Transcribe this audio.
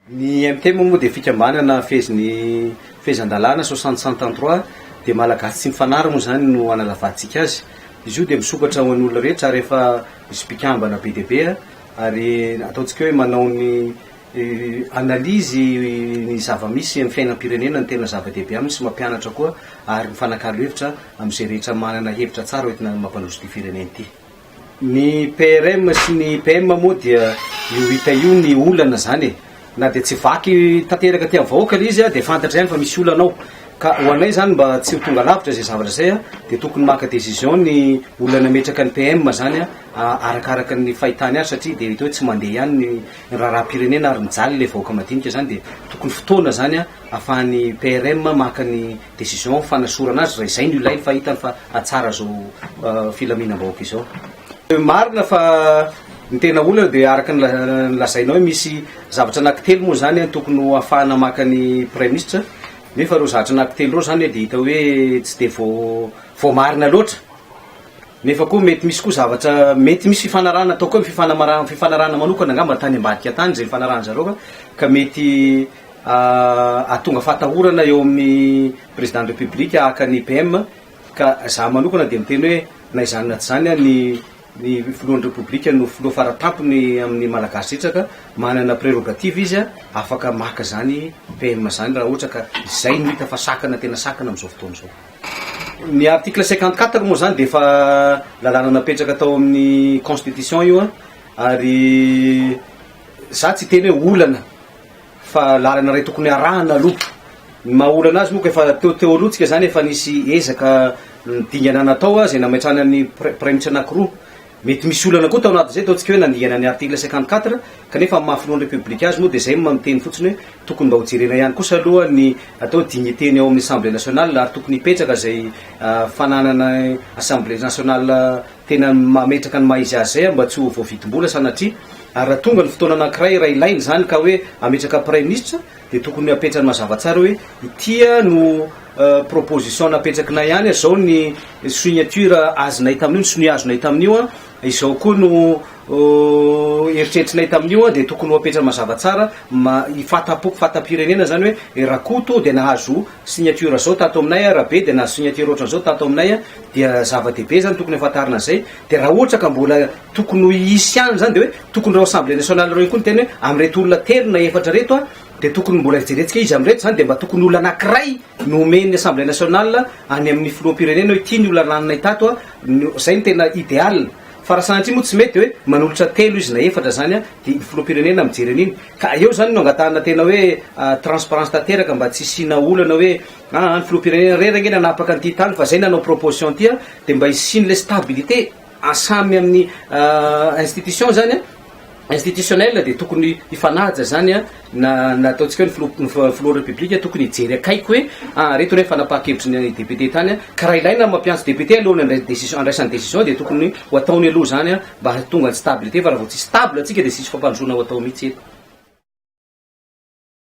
Ny MTM moa dia fikambanana fehezin'ny fehezan-dalàna 60 133 dia Malagasy tsy mifanary moa izany no analavantsika azy. Izy io dia misokatra ho an'ny olona rehetra ary efa misy mpikambana be dia be ary ataontsika hoe manao ny analyse ny zava-misy amin'ny fiainam-pirenena no tena zava-dehibe aminy sy mampianatra koa ary mifanakalo hevitra amin'izay rehetra manana hevitra tsara hoentina mampandroso ity firenena ity. Ny PRM sy ny PM moa dia io hita io ny olana zany e! Na dia tsy vaky tanteraka aty amin'ny vahoaka ilay izy dia fantatra ihany fa misy olana ao. Ka ho anay zany mba tsy ho tonga lavitra izay zavatra izay dia tokony maka décision ny olona nametraka ny PM zany arakaraka ny fahitany azy satria dia hita hoe tsy mandeha ihany ny raharaham-pirenena ary mijaly ilay vahoaka madinika zany dia tokony fotoana zany ahafahan'ny PRM maka ny Décision fanasorana azy raha izay no ilainy fa hitany fa hahatsara izao filaminam-bahoaka izao. Marina fa ny tena olana dia araka ny lazainao hoe misy zavatra anankitelo moa izany tokony ho ahafahana maka ny praiminisitra nefa ireo zavatra anankitelo ireo izany dia hita hoe tsy dia voamarina loatra nefa koa mety misy koa zavatra mety misy fifanarahana atao koa fifanarahana manokana angamba tany ambadika tany izay nifanarahan-jareo ka mety Hahatonga fahatahorana eo amin'ny Président de République haka ny PM ka za manokana dia miteny hoe na izany na tsy izany ny ny filohan'ny Repoblika no filoha faratampony amin'ny Malagasy rehetra ka manana prérogative izy afaka maka izany PM izany raha ohatra ka izay no hita fa sakana tena sakana amin'izao fotoana izao. Ny article 54 moa izany dia efa lalàna napetraka tao amin'ny constitution io ary za tsy hiteny hoe olana Fa lalana iray tokony arahana aloha. Ny maha olana azy moa ka efa teo teo aloha tsika zany efa nisy ezaka dingana natao izay nametrahana ny praiminisitra anakiroa. Mety misy olana koa tao anatin'izay ataontsika hoe nandingana ny article 54 kanefa amin'ny maha filohan'ny repoblika azy moa dia izay no miteny fotsiny hoe tokony mba hojerena ihany kosa aloha ny atao hoe dignité-ny ao amin'ny assemblée nationale ary tokony hipetraka izay fananana assemblée nationale Tena mametraka ny maha izy azy izay mba tsy ho voavidim-bola sanatria. Ary raha tonga ny fotoana anankiray raha ilaina izany ka hoe hametraka praiminisitra dia tokony hapetrany mazava tsara hoe ity no proposition napetrakinay any, izao ny signature azonay tamin'io, ny sonia azonay tamin'io, izao koa no eritreritrinay tamin'io dia tokony ho apetrany mazava tsara ma fata-poko fata-pirenena izany hoe Rakoto dia nahazo signature zao tato aminay, Rabe dia nahazo signature ohatran'izao tato aminay. Dia zava-dehibe izany tokony hafantarina an'izay, dia raha ohatra ka mbola tokony ho hisy ihany izany dia hoe tokony ireo assemblée nationale ireo ihany koa niteny hoe amin'ireto olona telo na efatra ireto an, dia tokony mbola jerentsika iza amin'ireto izany dia mba tokony olona anankiray no omen'ny assemblée nationale any amin'ny filoham-pirenena hoe ity ny olona laninay tato an, izay no tena idéal, fa raha sanatria moa tsy mety dia hoe manolotra telo izy na efatra izany an, dia ny filoham-pirenena mijery an'iny, ka eo izany no angatahana tena hoe transparence tanteraka mba tsy hisiana olana hoe Aa ny filoham-pirenena irery ange nanapaka an'ity tany fa zay nanao proposition ity a, de mba hisian'ilay stabilité samy amin'ny institution zany a, institutionnel de tokony hifanaja zany a, na na ataontsika hoe ny filoha ny filoha repoblika tokony hijery akaiky hoe aa reto re fanapahan-kevitry ny député tany a, ka raha ilaina mampiantso député alohan'ny handray décision handraisany décision de tokony ho ataony aloha zany a mba hahatonga ny stabilité fa raha vao tsy stable tsika de tsisy fampandrosoana ho atao mihitsy eto.